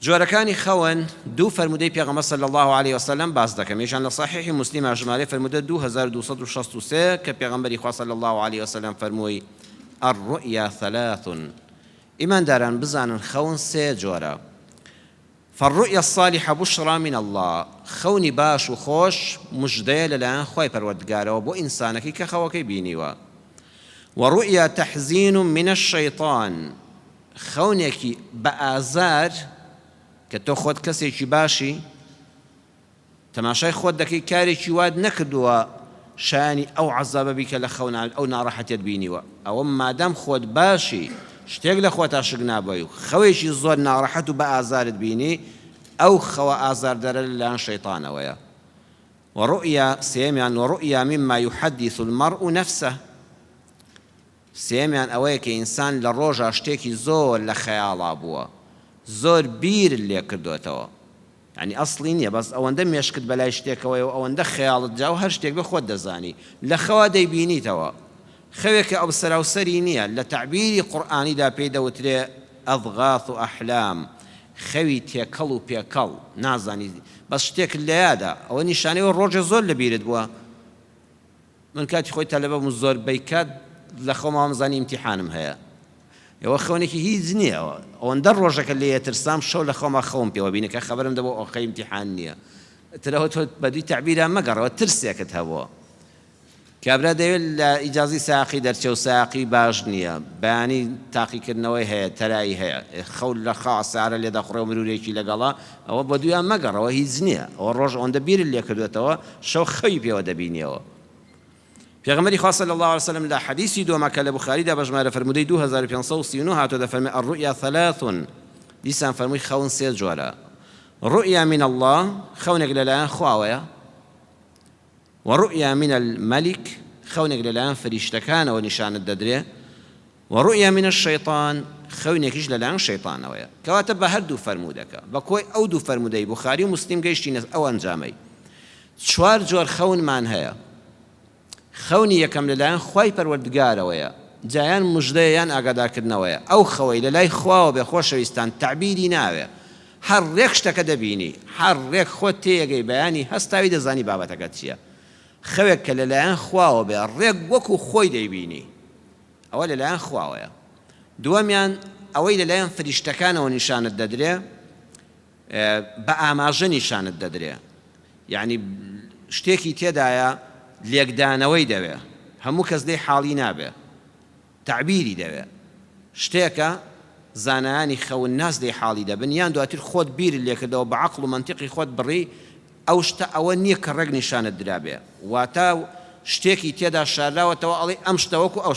جۆرەکانی خەون، دوو فەرموودەی پێغەمبەر صلی اللە علیە وسلم باس دەکەم، یەکیان لە صحیحی موسلیمە ژمارەی فەرموودە 2263 کە پێغەمبەری خوا صلی اللە علیە وسلم فەرمووی، الرؤیا ثلاث، ئیمانداران بزانن خەون سێ جۆرە، فالرؤیا الصالحە بشری من اللە، خەونی باش و خۆش مژدەیە لەلایەن خوای پەروەردگارەوە بۆ ئینسانەکەی کە خەوەکەی بینیوە، ورؤیا تحزین من الشیطان، خەونێکی بە ئازار کە تۆ خۆت کەسێکی باشی تەماشای خۆت دەکەی کارێکی وات نەکردووە شایانی ئەو عەزابە بی کە لە خەونا ئەو ناڕەحەتیەت بینیوە ئەوە مادام خۆت باشی شتێک لە خۆتا شک نابەی و خەوێکی زۆر ناڕەحەت و بە ئازارت بینی ئەو خەوە ئازاردەرە لەلایەن شەیتانەوەیە ورؤیا سێیەمیان ورؤیا مما یحدث المرء نفسه سێیەمیان ئەوەیە کە ئینسان لە ڕۆژا شتێکی زۆر لە خەیاڵا بووە زۆر بیرت لێ کردۆتەوە یانی ئەسڵی نیە بەس ئەوەندە مێشکت بەلای شتێکەوەیە و ئەوەندە خەیاڵت جا و هەر شتێک بێ خۆت دەزانی لە خەوا دەیبینیتەوە خەوێکە ئەو سەراوسەری نیە لە تەعبیری قورئانیدا پێی دەوترێ اضغاث احلام خەوی تێکەڵ و پێکەڵ نازانی بەس شتێکت لە یادە ئەوە نیشانەی ئەوە ڕۆژێ زۆر لە بیرت بووە من کاتی خۆی تەلەبە بووم زۆربەی کات لە خۆما وامزانی ئیمتیحانم هەیە ئێوە خەونێکی هیچ نییە ئەوەندە ڕۆژەکە لێ ترسام شەو لە خۆما خەوم پێوە بینی کە خەبەرم دەبوو ئۆقەی ئیمتیحان نییە ترەوە تۆ بەدووی تەعبیرا مەگەڕەوە ترسێکت هەبووە کابرا دەیەوێت لە ئیجازی ساقی دەرچێ و ساقی باش نییە بەیانی تاقیکردنەوەی هەیە تەرایی هەیە خەو لە خا سارە لێ دەخڕێ و مرورێکی لەگەڵە ئەوە بە دویان مەگەڕەوە هیچ نییە ئەوە ڕۆژ ئەوەندە بیرت لێ کردوێتەوە شەو خەوی پێوە دەبینیەوە. پێغەمبەری خوا صلی اللە علیە وسلم لە حەدیسی دووەما کە لە بوخاریدا بە ژمارە فەرموودەی 2539 هاتووە دەفەرمێ الرؤیا ثلاث دیسان فەرمووی خەون سێ جۆرە رؤیا من اللە خەونێک لەلایەن خواوەیە ورؤیا من الملک خەونێک لەلایەن فریشتەکانەوە نیشانت دەدرێ ورؤیا من الشیطان خەونێکیش لەلایەن شەیتانەوەیە. کەواتە بە هەردوو فەرموودەکە، بە کۆی ئەو دوو فەرموودەی بوخاری و موسلیم گەیشتینە ئەو ئەنجامەی چوار جۆر خەونمان هەیە. خەونی یەکەم لەلایەن خوای پەروەردگارەوەیە، جا یان مژدەیە یان ئاگادارکردنەوەیە، ئەو خەوەی لەلای خواوە بێ خۆشەویستان تەعبیری ناوێ، هەر ڕێک شتەکە دەبینی، هەر ڕێک خۆت تێیەگەی بەیانی هەستاوی دەزانی بابەتەکە چییە. خەوێک کە لەلایەن خواوە بێ ڕێک وەکو خۆی دەیبینی. ئەوە لەلایەن خواوەیە. دووەمیان ئەوەی لەلایەن فریشتەکانەوە نیشانت دەدرێ بە ئاماژە نیشانت دەدرێ یعنی شتێکی تێدایە لێکدانەوەی دەوێ هەموو کەس لێی حاڵی نابێ تەعبیری دەوێ شتێکە زانایانی خەونناس لێی حاڵی دەبن یان دواتر خۆت بیرت لێکردەوە بە عەقڵ و مەنتیقی خۆت بڕی ئەو شتە ئەوە نییە کە ڕێک نیشانت درابێ واتە شتێکی تێدا شارراوەتەوە ئەڵێی ئەم شتە وەکو ئەو.